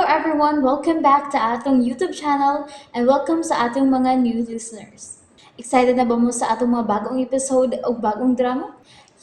everyone! Welcome back to atong YouTube channel and welcome sa atong mga new listeners. Excited na ba mo sa atong mga bagong episode o bagong drama?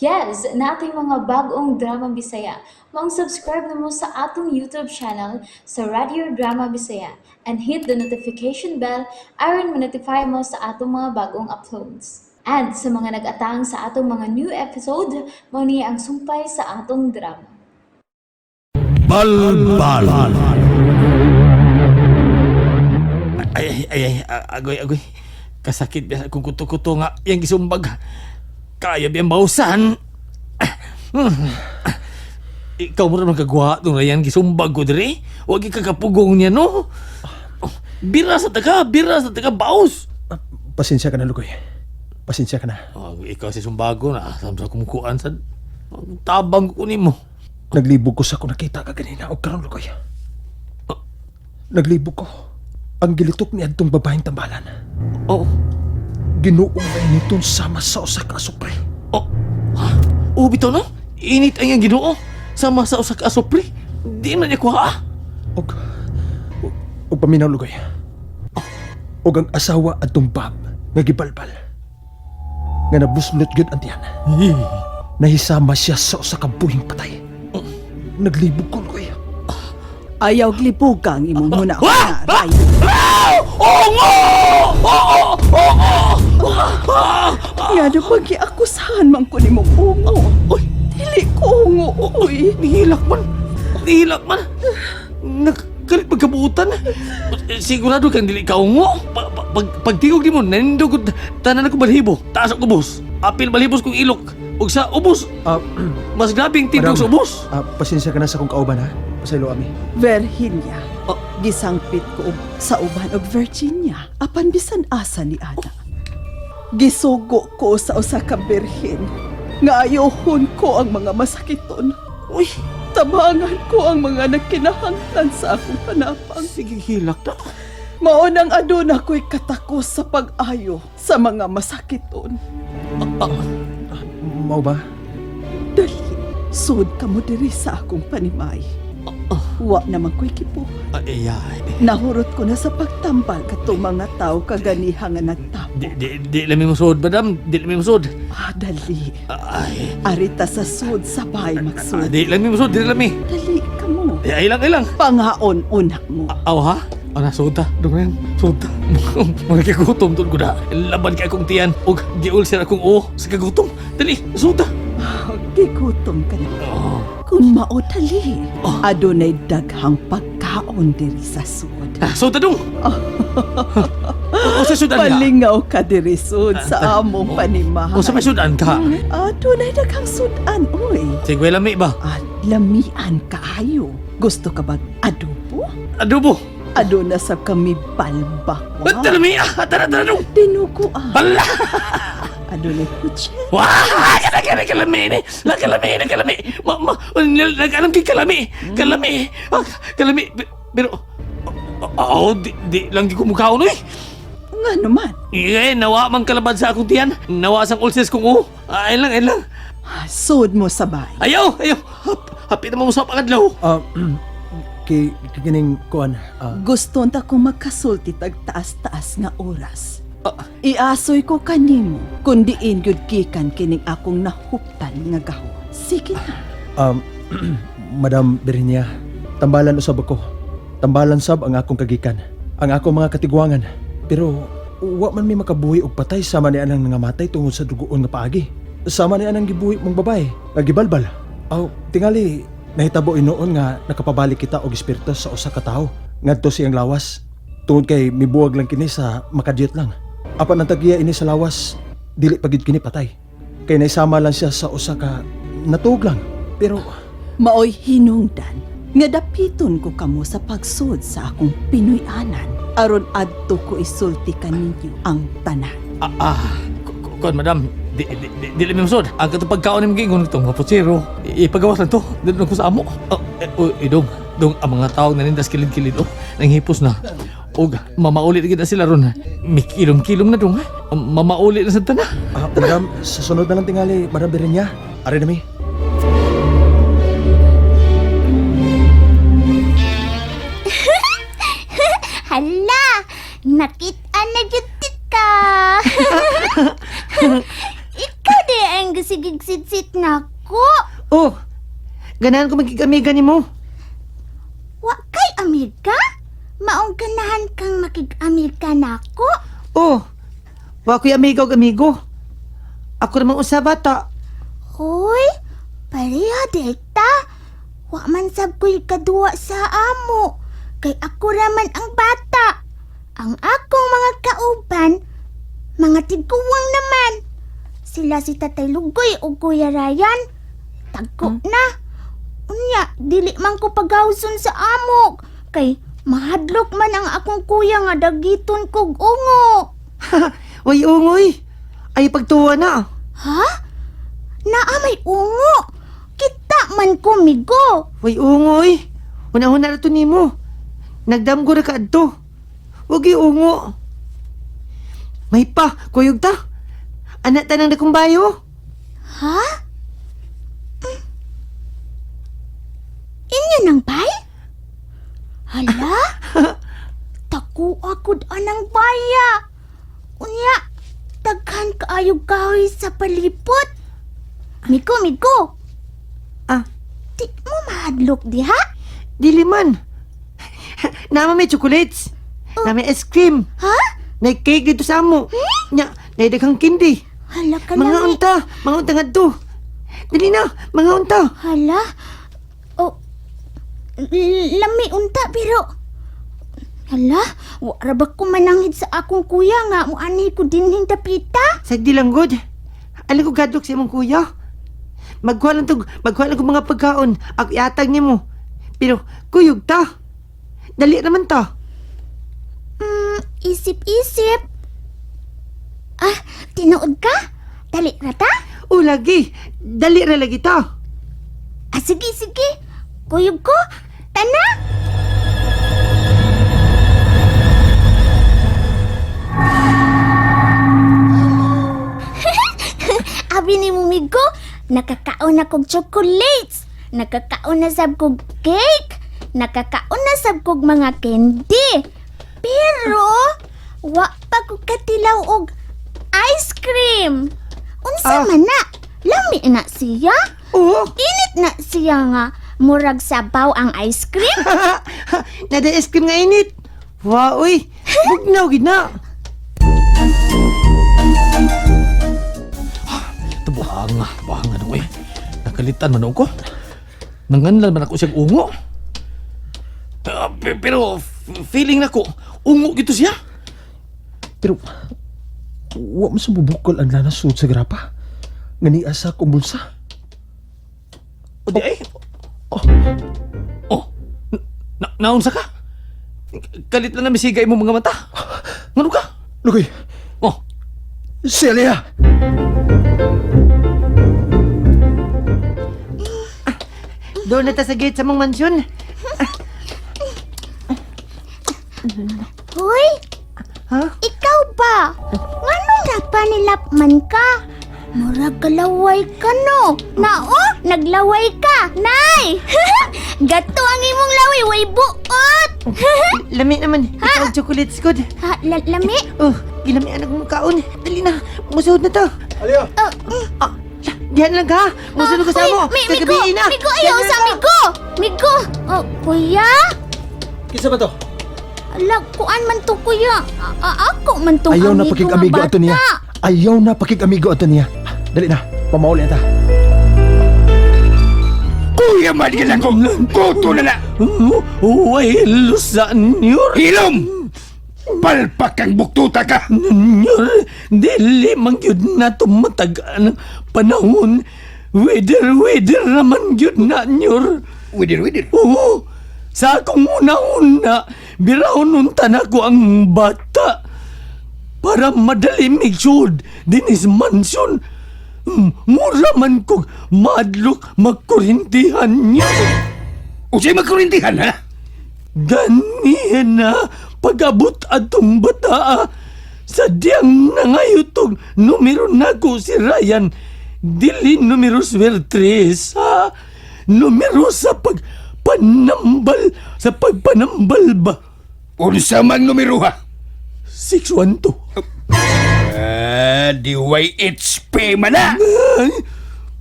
Yes, nating mga bagong drama Bisaya. Maong subscribe na mo sa atong YouTube channel sa Radio Drama Bisaya and hit the notification bell aron ma-notify mo sa atong mga bagong uploads. And sa mga nag-atang sa atong mga new episode, mao ni ang sumpay sa atong drama. Balbal. Ay, ay, ay, agoy, agoy. Kasakit biya kung kuto-kuto nga yang gisumbag. Kaya biya mausan. Ikaw mo naman kagwa itong rayan gisumbag ko diri. Huwag ikakapugong niya, no? Bira sa taga, baos. Pasensya ka na, Lugoy. Pasensya ka na. Oh, ikaw si sumbago na, asam sa kumukuan sa tabang ko nimo. Naglibog ko sa kung nakita ka ganina o karon, Lugoy. Naglibog ko. Ang gilitok ni adtong babaeng tambalan. Oh, Ginuong may nitong sama sa usa ka asupre. oh. Ha? Oh, bitaw no? Init ang iyang Ginoo. Sama sa usa ka asupre. Di na niya kuha. Og og paminaw, Lugoy. Og ang asawa adtong bab nga gibalbal. Nga nabuslot gyud ang tiyan. Nahisama siya sa usa ka buhing patay. Naglibog ko, Lugoy. Ayaw glibuga ang imong huna-huna, Ryan. Oo! Oo! Oo! Nga na pag giakusahan man ko nimong ungo. Uy! Dili ko ungo, uy. Nihilak man! Nihilak man! Nagkalit pagkabuutan. Sigurado kang dili ka ungo. Pagtingog di mo, nanindog tanan ako balhibo. Taas ako ubos. Apil balhibos kong ilok. Ug sa ubos, mas grabe ang tindog Madam. sa ubos. Pasensya ka na sa kong kauban, ha? Pasaylo ami. Virginia. Oh. Gisangpit ko og sa uban og Virginia apan bisan asa ni Ana. Gisugo ko sa usa ka birhen nga ayohon ko ang mga masakiton. Uy, Tabangan ko ang mga nagkinahanglan sa akong panapang. sige hilak na. Mao nang aduna ko'y katakos sa pag-ayo sa mga masakiton. Mao ba? Dali, sud ka mo diri sa akong panimay. Wa naman ko'y kipuhan. Ay, ay. Nahurot ko na sa pagtambal katong mga tao kaganiha nga nagtapo. Di lami mo sud, madam. Di lami mo sud. Ah, dali. Ay, Arita sa sud sabay magsud. di lami mo sud, di lami. Dali ka mo. Ay, ay lang, ay lang. Pangaon una mo. Aw ha? Ana, suda. Dong yan. Suda. Mga kagutom doon ko na. Laban kay akong tiyan. Og giulser akong uo sa kagutom. Dali, suda. Ah, gigutom ka na. Oh. Kung mao dali. Oh. Adunay daghang pagkaon diri sa sud. Ah, suda dong. O sa sudan ka. Palingaw ka diri sud sa among panimahay. O sa may sudan ka. Adunay daghang sudan, oy. Sige, lami ba? Ah, lamian kaayo. Gusto ka ba adobo? Adobo. Aduna sa kami balbak. Ba't lami? Ah, tara, tara dong. Dinugo ah. Hala! Adunay kutsin. Wah! Kana, kana, kalami ni. La, kalami ni, kalami. Ma, ma, nag-alam kay kalami. Kalami. Ah, kalami. Pero, oh, di lang gikumukhaon, oy. Nga naman. Eh, nawa man kalabad sa akong tiyan. Nawa sang ulcers kong uo. Ay lang, ay lang. Ah, sud mo sabay. Ayaw, ayaw. Hapit na mo sa pangadlaw. Kay kining kuan, Gusto ta kong magkasulti tag taas-taas nga oras. Ah. Iasoy ko kanimo kun diin gyud gikan kining akong nahuptan nga gaho. Sige na. Madam Virginia, tambalan usab ako. Tambalan sab ang akong kagikan, ang akong mga katigwangan. Pero wa man mi makabuhi og patay sama ni anang nangamatay tungod sa dugoon nga paagi. Sama ni anang gibuhi mong babae, nga gibalbal. Aw, tingali nahitabo inoon nga nakapabalik kita og espiritu sa usa ka tawo ngadto siyang lawas. Tungod kay mibuwag lang kini sa makadiyot lang. Apan ang tagiya ini sa lawas, dili pa gid kini patay. Kay naisama lang siya sa usa ka natuog lang. Pero Maoy hinungdan nga dapiton ko kamo sa pagsud sa akong Pinoy-anan aron adto ko isulti kaninyo ang tanan. Kuan, madam. Di lang sod. Ang katong pagkaon ni mga itong mga putsero. Ipagawas lang to. Doon ko sa amo. Oh, eh, oh, eh, dong. Dong, ang mga tao nanindas kilid-kilid. Oh, nanghipos na. Og, mamauli na kita sila ron. Mikilom-kilom na dong. Ha? Mamauli na sa tana. Madam, sa sunod na lang tingali, Madam Virginia. Ari na mi. Nakita na gyud ka. Ikaw di ang gasigig-sit-sit nako. Oh, ganahan ko magkikamiga ni mo. Wa kay amiga? Maong ganahan kang makig-amiga nako? Oh, wa ko'y amiga og amigo. Ako namang usa bata. Hoy, pareha deta. Wa man sab ko'y kaduwa sa amo. Kay ako raman ang bata. Ang akong mga kauban, mga tiguang naman. Sila si Tatay Lugoy o Kuya Ryan. Tagko na. Unya, dili man ko pagawson sa amok. Kay mahadlok man ang akong kuya nga dagiton kog ungo. Way ungoy. Ay pagtuwa na. Ha? Naa may ungo. Kita man ko migo. Way ungoy. Una-una na to nimo. Nagdamgo ra ka adto. Wag ungo. May pa, kuyog ta. Anak tanang dakong bayo. Ha? Mm. Inyo nang bay? Hala? Taku akod anang baya. Unya, daghan kaayo kahoy sa palipot. Miko, Miko. Ah. Di mo mahadlok diha? Dili man. Nama may chocolates. Na may ice cream. Ha? May cake dito sa amo. Nya, naidaghang candy. Hala ka Mga lami. unta, mga unta nga to. Dili na, mga unta. Hala? Oh, lami unta pero... Hala, wa ra ba ko mananghid sa akong kuya nga muanhi ko dinhing dapita? Sagdi lang god. Alam ko gadlok sa imong kuya. Magkuha lang to, magkuha lang ko mga pagkaon. Ako iatag nimo. Pero kuyog ta. Dali naman ta. Isip-isip. Ah, tinuod ka? Dali ra ta? O lagi, dali ra lagi ta. Ah, sige, sige. Kuyog ko. Tana! Abi ni Mumigo, nakakaon na kog chocolates, nakakaon na sab kog cake, nakakaon na sab kog mga candy. Pero, wa pa ko katilaw og ice cream. Unsa Ah. man na? Lami na siya? Oo. Init na siya nga murag sabaw ang ice cream. Nada ice cream nga init. Wa oy, bugnaw gid na. Ito buhanga, buhanga na eh. Nakalitan man ako. Nanganlan man ako siyang ungo. Ah, pero feeling nako, ungo gito siya. Pero, wa man sa bubukol ang lanasud sa grapa. Nga niya sa akong bulsa. O di ay. Oh. Oh. Naunsa ka? Kalit na namisigay mo mga mata. Ngano ka? Lugoy, Oh, si Alea! Doon na ta sa gate sa mong mansyon. Hoy, Ha? ikaw ba? Nganong napanilapman ka? Murag kalaway ka no. Nao, naglaway ka. Nay! Gato ang imong laway, way buot. Lami naman. Ikaw ang chocolates good. Ha, lami? Oh, gilamian akong mukhaon. Dali na, musuod na to. Alea! Oh, mm. Ah, diyan lang ka. Musuod ko sa Uy, amo. Migo, Kagabi na. Migo, ayaw Diyan sa lang ka. Migo. Migo. Oh, kuya? Kinsa ba to? Ala, kuan man to kuya. Ako man tong Ayaw na amigo pakig-amigo nga ato niya. bata. Ayaw na pakig-amigo ato niya. Dali na, pamauli na ta. Kuya man ka na ko! Kuto na na! Uy, lusan nyor. Hilom! Palpak kang buktuta ka! Nyor, dili man gyud na tumatag ang panahon. Weather, weather naman gyud na nyor. Widir, widir. Oo, sa akong una-una, birahon unta na ko ang bata. Para madali migsud dinis mansyon. Mura man kog madlok magkurintihan niya. Usay magkurintihan, ha? Ganihan na pag-abot atong bata. Sadyang nangayutog numero nako si Ryan. Dili numero swertres ha. Numero sa pagpanambal, sa pagpanambal ba? Unsa man numero, ha? 612. Ah, DYHP man na!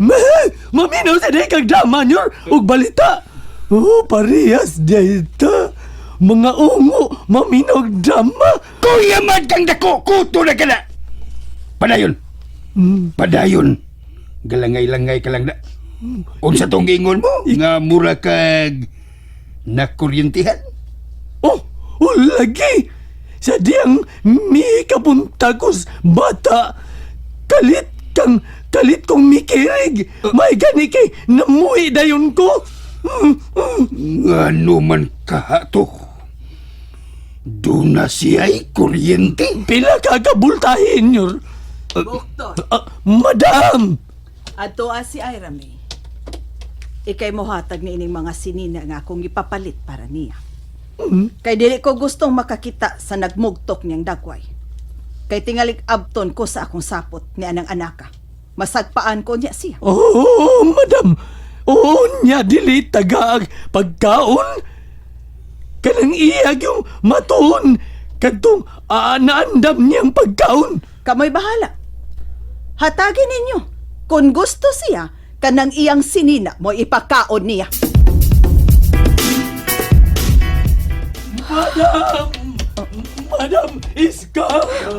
Ma, maminaw sa day kag drama nyor ug balita. Oh, parehas dayta. Mga ungo, maminaw og drama. Kuya man kang dako, kuto na ka na! Padayon! Padayon! Galangay-langay ka lang na. Unsa tong giingon mo? Nga mura kag nakuryentihan? Oh, oh lagi. Sa diyang mi kapuntagos bata. Kalit kang kalit kong mikirig. May gani kay namuhi dayon ko. Nga man kaha to? Doon na siya'y kuryente. Pila ka kabultahin nyor. Buktot. Ah, madam! Adto si Ira May. Ikay mohatag ni ining mga sinina nga akong ipapalit para niya. Kay dili ko gustong makakita sa nagmugtok niyang dagway. Kay tingalik abton ko sa akong sapot ni anang anaka. Masagpaan ko niya siya. Oo, madam. Oo niya, dili tagaag pagkaon. Kanang iyag yung matuon. Kadtong naandam niyang pagkaon. Kamoy bahala. Hatagin ninyo. Kung gusto siya, kanang iyang sinina mo ipakaon niya. Madam! Madam, iska!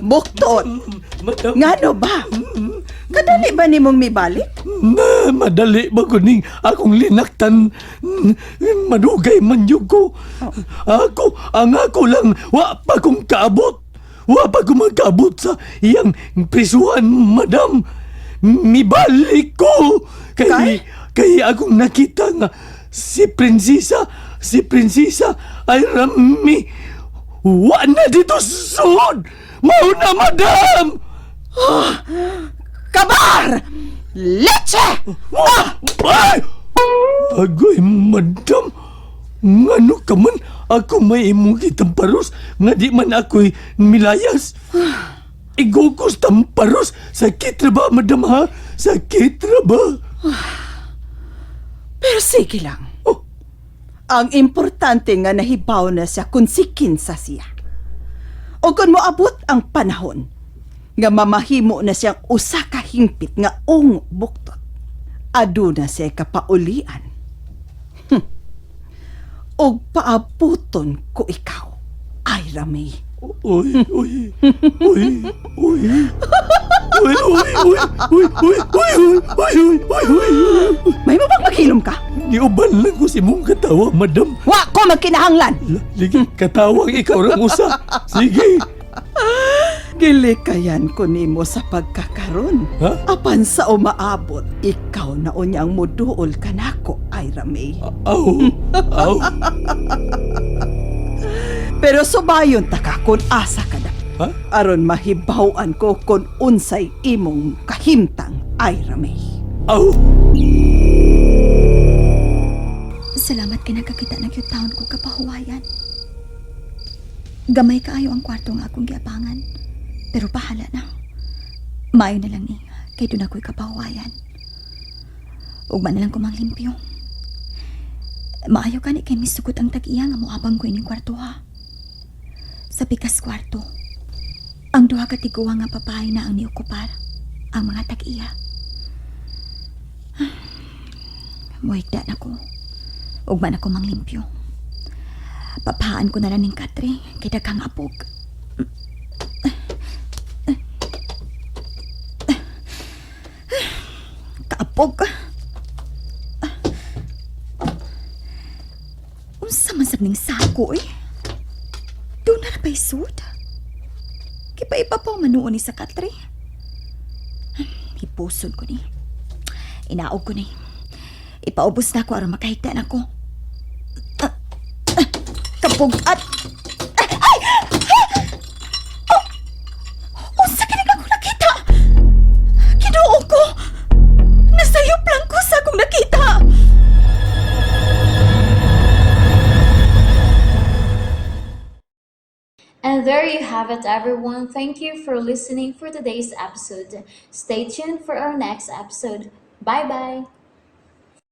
Buktot! Madam, Ngano ba? Kadali ba nimong mibalik? Na, madali ba kuning akong linaktan? Madugay man yun ko. Ako, ang ako lang, wa pa kong kaabot. Wa pa kong magkaabot sa iyang prisuhan, madam. Mibalik ko. Kay, Kay? kay akong nakita nga si prinsesa ay rami. Wa na dito sud. Mao na, madam! Kabar! Leche! Ah! Ay! Agoy, madam! Ngano ka man, ako may imong gitamparos, nga di man ako'y milayas. Igugos tamparos, sakit ra ba, madam ha? Sakit ra ba? Pero sige lang. Oh. Ang importante nga nahibaw na siya kung si kinsa siya. O kung moabot ang panahon nga mamahimo na siyang usa ka hingpit nga ung buktot. Aduna siya kapaulian. Og paabuton ko ikaw, Ira May. Uy, uy, uy, uy. Uy, uy, uy, uy, uy, uy, uy, uy, uy, uy, uy. May mabang maghilom ka? Niuban lang ko si mong katawa, madam. Wa ko magkinahanglan! Sige, katawang ikaw rang usa. Sige. Gilikayan ko nimo sa pagkakaron. Ha? Apan sa umaabot, ikaw na unyang muduol kanako, Ira May. Aw, aw. Pero subayon ta ka kung asa ka na. Ha? Aron mahibaw-an ko kung unsay imong kahimtang, Ira May. Aw. Salamat kay nakakita ng cute taon ko kapahuwayan. Gamay kaayo ang kwarto nga akong giapangan. Pero bahala na. Maayo na lang ni, kay doon ako'y kapahuwayan. Ugma na lang kumanglimpyo. Maayo kani kay misugot ang tag-iya nga moabang ko ining kwarto ha. Sa pikas kwarto, ang duha ka tiguang nga babae na ang niokupar, ang mga tag-iya. Muhigda na ko. Ugma na ko manglimpyo. Papaan ko na lang ning katre kay daghang apog. Kaapog. Unsa man sab ning sako eh? Doon na ba'y suit? Kipaipapaw manuon ni sa katre. Hipuson ko ni. Inaog ko ni. Ipaubos na ako aron makahigda na ko. Ah, ah, Kapugat! Ay! Ay! Oh! Unsa kini akong nakita? Kinuo ko! Nasayop lang ko sa akong nakita! And there you have it, everyone. Thank you for listening for today's episode. Stay tuned for our next episode. Bye bye.